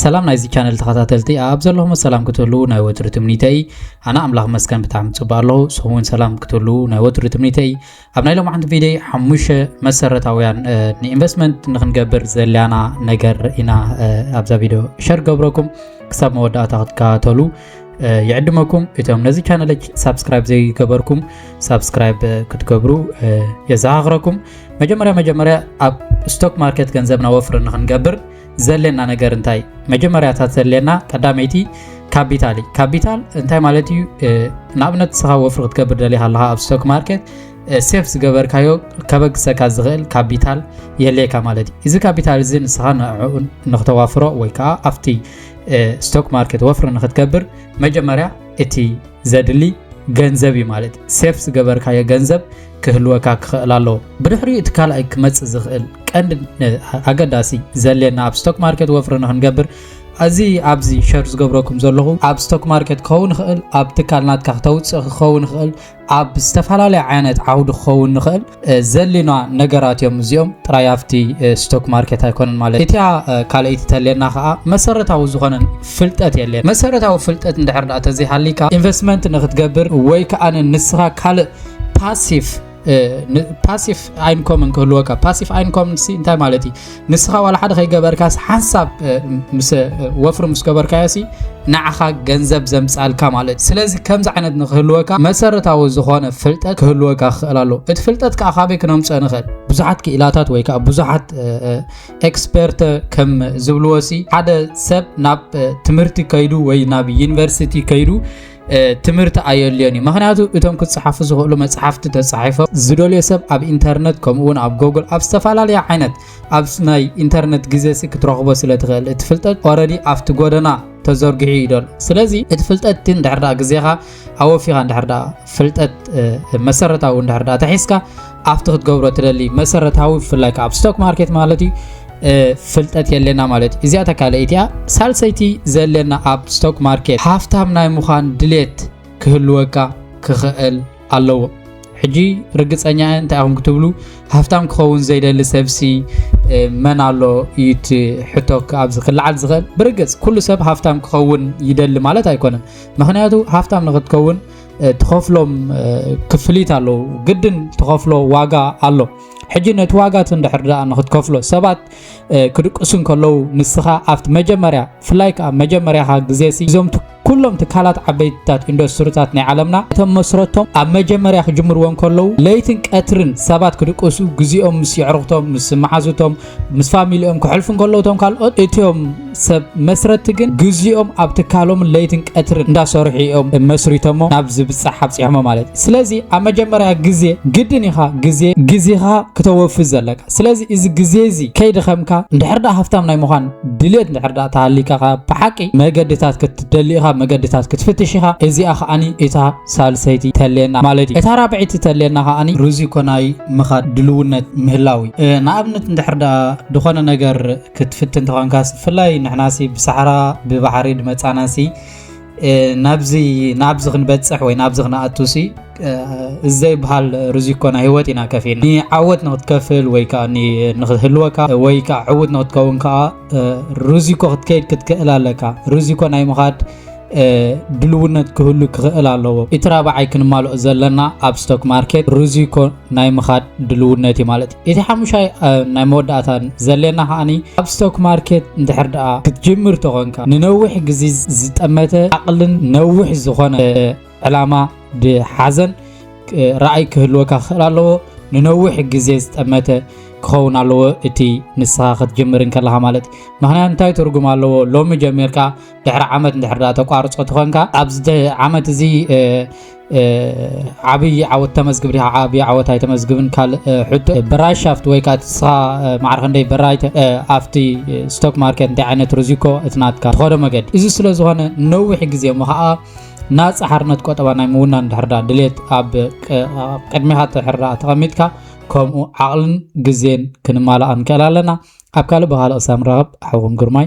ሰላም ናይዚ ቻነል ተኸታተልቲ ኣብ ዘለኹም ሰላም ክትህሉ ናይ ወትሩ ትምኒተይ። ኣነ ኣምላኽ መስገን ብጣዕሚ ጽቡቅ ኣለኹ። ንስኹም እውን ሰላም ክትህሉ ናይ ወትሩ ትምኒተይ። ኣብ ናይ ሎማዓንቲ ቪድዮ ሓሙሽተ መሰረታውያን ንኢንቨስትመንት ንክንገብር ዘልያና ነገር ኢና ኣብዛ ቪድዮ ሸር ገብረኩም። ክሳብ መወዳእታ ክትከታተሉ ይዕድመኩም። እቶም ነዚ ቻነል ሳብስክራይብ ዘይገበርኩም ሳብስክራይብ ክትገብሩ የዘኻኽረኩም። መጀመርያ መጀመርያ ኣብ ስቶክ ማርኬት ገንዘብና ወፍሪ ንክንገብር ዘሌና ነገር እንታይ? መጀመርያታት ዘሌና ቀዳመይቲ ካፒታል እዩ። ካፒታል እንታይ ማለት እዩ? ንኣብነት ንስኻ ወፍሪ ክትገብር ደሊኻ ኣለኻ ኣብ ስቶክ ማርኬት ሴፍ ዝገበርካዮ ከበግሰካ ዝኽእል ካፒታል የሌካ ማለት እዩ። እዚ ካፒታል እዚ ንስኻ ንዕኡ ንክተዋፍሮ ወይ ከዓ ኣብቲ ስቶክ ማርኬት ወፍሪ ንክትገብር መጀመርያ እቲ ዘድሊ ገንዘብ እዩ ማለት እዩ። ሴፍ ዝገበርካዮ ገንዘብ ክህልወካ ክኽእል ኣለዎ። ብድሕሪኡ እቲ ካልኣይ ክመጽእ ዝኽእል ቀንዲ ኣገዳሲ ዘሌና ኣብ ስቶክ ማርኬት ወፍሪ ንክንገብር እዚ ኣብዚ ሸር ዝገብረኩም ዘለኹ ኣብ ስቶክ ማርኬት ክኸውን ይኽእል፣ ኣብ ትካል ናትካ ክተውፅእ ክኸውን ይኽእል፣ ኣብ ዝተፈላለየ ዓይነት ዓውዲ ክኸውን ንኽእል ዘሊና ነገራት እዮም። እዚኦም ጥራይ ኣብቲ ስቶክ ማርኬት ኣይኮነን ማለት እቲያ ካልኣይቲ ተልየና ከዓ መሰረታዊ ዝኾነን ፍልጠት የለን። መሰረታዊ ፍልጠት እንድሕር ደኣ ተዘይሃሊካ ኢንቨስትመንት ንክትገብር ወይ ከዓ ንስኻ ካልእ ፓሲፍ ፓሲፍ ኢንኮምን ክህልወካ። ፓሲፍ ኢንኮም ሲ እንታይ ማለት እዩ? ንስኻ ዋላ ሓደ ከይገበርካስ ሓንሳብ ምስ ወፍሪ ምስ ገበርካዮ ሲ ንዓኻ ገንዘብ ዘምፃልካ ማለት እዩ። ስለዚ ከምዚ ዓይነት ንክህልወካ መሰረታዊ ዝኾነ ፍልጠት ክህልወካ ክኽእል ኣለዎ። እቲ ፍልጠት ከዓ ካበይ ክነምፅኦ ንኽእል? ብዙሓት ክኢላታት ወይ ከዓ ብዙሓት ኤክስፐርት ከም ዝብልዎ ሲ ሓደ ሰብ ናብ ትምህርቲ ከይዱ ወይ ናብ ዩኒቨርሲቲ ከይዱ ትምህርቲ ኣየድልዮን እዩ። ምክንያቱ እቶም ክፀሓፉ ዝኽእሉ መፅሓፍቲ ተፃሒፎም ዝደልዮ ሰብ ኣብ ኢንተርነት ከምኡ እውን ኣብ ጎግል ኣብ ዝተፈላለየ ዓይነት ኣብ ናይ ኢንተርነት ግዜ ሲ ክትረኽቦ ስለ ትኽእል እቲ ፍልጠት ኦረዲ ኣብቲ ጎደና ተዘርጊሑ እዩ ደሎ። ስለዚ እቲ ፍልጠት እቲ እንድሕር ደኣ ግዜኻ ኣወፊኻ እንድሕር ደኣ ፍልጠት መሰረታዊ እንድሕር ደኣ ተሒዝካ ኣብቲ ክትገብሮ ትደሊ መሰረታዊ ብፍላይ ከዓ ኣብ ስቶክ ማርኬት ማለት እዩ ፍልጠት የለና ማለት እዩ። እዚኣ ተካለኢት እያ። ሳልሰይቲ ዘለና ኣብ ስቶክ ማርኬት ሃፍታም ናይ ምዃን ድሌት ክህልወካ ክኽእል ኣለዎ። ሕጂ ርግፀኛ እንታይ ኢኹም ክትብሉ ሃፍታም ክኸውን ዘይደሊ ሰብሲ መን ኣሎ እዩ እቲ ሕቶ ኣብዚ ክለዓል ዝኽእል? ብርግፅ ኩሉ ሰብ ሃፍታም ክኸውን ይደሊ ማለት ኣይኮነን። ምክንያቱ ሃፍታም ንክትከውን ትኸፍሎም ክፍሊት ኣለዉ። ግድን ትኸፍሎ ዋጋ ኣሎ። ሕጂ ነቲ ዋጋ እቲ እንድሕር ደኣ ንክትከፍሎ ሰባት ክድቅሱ እንከለዉ ንስኻ ኣብቲ መጀመርያ ብፍላይ ከዓ መጀመርያኻ ግዜ ሲ እዞም ኩሎም ትካላት ዓበይትታት ኢንዱስትሪታት ናይ ዓለምና እቶም መስረቶም ኣብ መጀመርያ ክጅምርዎ እንከለዉ ለይትን ቀትርን ሰባት ክድቅሱ ግዜኦም ምስ የዕርኽቶም ምስ መሓዙቶም ምስ ፋሚሊኦም ክሕልፉ እንከለዉ እቶም ካልኦት እቲኦም ሰብ መስረቲ ግን ግዜኦም ኣብ ትካሎምን ለይትን ቀትርን እንዳሰርሑ እዮም መስሪቶሞ ናብ ዝብጻሕ ኣብጺሖሞ ማለት እዩ። ስለዚ ኣብ መጀመርያ ግዜ ግድን ኢኻ ግዜ ግዜኻ ክተወፊ ዘለካ። ስለዚ እዚ ግዜ እዚ ከይደኸምካ እንድሕር ደኣ ሃፍታም ናይ ምዃን ድሌት እንድሕር ደኣ ተሃሊካ ብሓቂ መገድታት ክትደሊ ኢኻ፣ መገድታት ክትፍትሽ ኢኻ። እዚኣ ከዓኒ እታ ሳልሰይቲ ተልየና ማለት እዩ። እታ ራብዐይቲ ተልየና ከዓኒ ርዚኮ ናይ ምኻድ ድልውነት ምህላው እዩ። ንኣብነት እንድሕር ደኣ ዝኾነ ነገር ክትፍትን ተኾንካስ ብፍላይ ንሕናሲ ብሳሕራ ብባሕሪ ድመጻናሲ ናብዚ ናብዚ ክንበጽሕ ወይ ናብዚ ክንኣቱሲ እዚ ዘይበሃል ርዚኮ ናይ ህይወት ኢና ከፊልና። ንዓወት ንክትከፍል ወይ ከዓ ንክህልወካ ወይ ከዓ ዕውት ንክትከውን ከዓ ርዚኮ ክትከይድ ክትክእል ኣለካ። ርዚኮ ናይ ምኻድ ድልውነት ክህሉ ክኽእል ኣለዎ። እቲ ራብዓይ ክንማልኦ ዘለና ኣብ ስቶክ ማርኬት ርዚኮ ናይ ምኻድ ድልውነት እዩ ማለት እዩ። እቲ ሓሙሻይ ናይ መወዳእታ ዘለና ከዓኒ ኣብ ስቶክ ማርኬት እንድሕር ደኣ ክትጅምር ተኾንካ ንነዊሕ ግዜ ዝጠመተ ዓቕልን ነዊሕ ዝኾነ ዕላማ ድሓዘን ራእይ ክህልወካ ክኽእል ኣለዎ። ንነዊሕ ግዜ ዝጠመተ ክኸውን ኣለዎ እቲ ንስኻ ክትጅምር እንከለኻ ማለት እዩ። ምክንያቱ እንታይ ትርጉም ኣለዎ? ሎሚ ጀሚርካ ድሕሪ ዓመት እንድሕር ደኣ ተቋርጾ ተኾንካ ኣብዚ ዓመት እዚ ዓብዪ ዓወት ተመዝግብ ዲኻ ዓብዪ ዓወት ኣይተመዝግብን? ካልእ ሕቶ ብራይ ሻፍት ወይ ከዓ ንስኻ ማዕረ ክንደይ ብራይ ኣብቲ ስቶክ ማርኬት እንታይ ዓይነት ርዚኮ እቲ ናትካ ትኸዶ መገዲ እዚ ስለ ዝኾነ ነዊሕ ግዜ እሞ ከዓ ናፃ ሓርነት ቆጠባ ናይ ምውናን ድሕር ደኣ ድሌት ኣብ ቅድሚኻ ድሕር ደኣ ተቐሚጥካ ከምኡ ዓቕልን ግዜን ክንማልኣ ንክእል ኣለና። ኣብ ካልእ ብኻልእ ክሳብ ንራኸብ ሓውኹም ግርማይ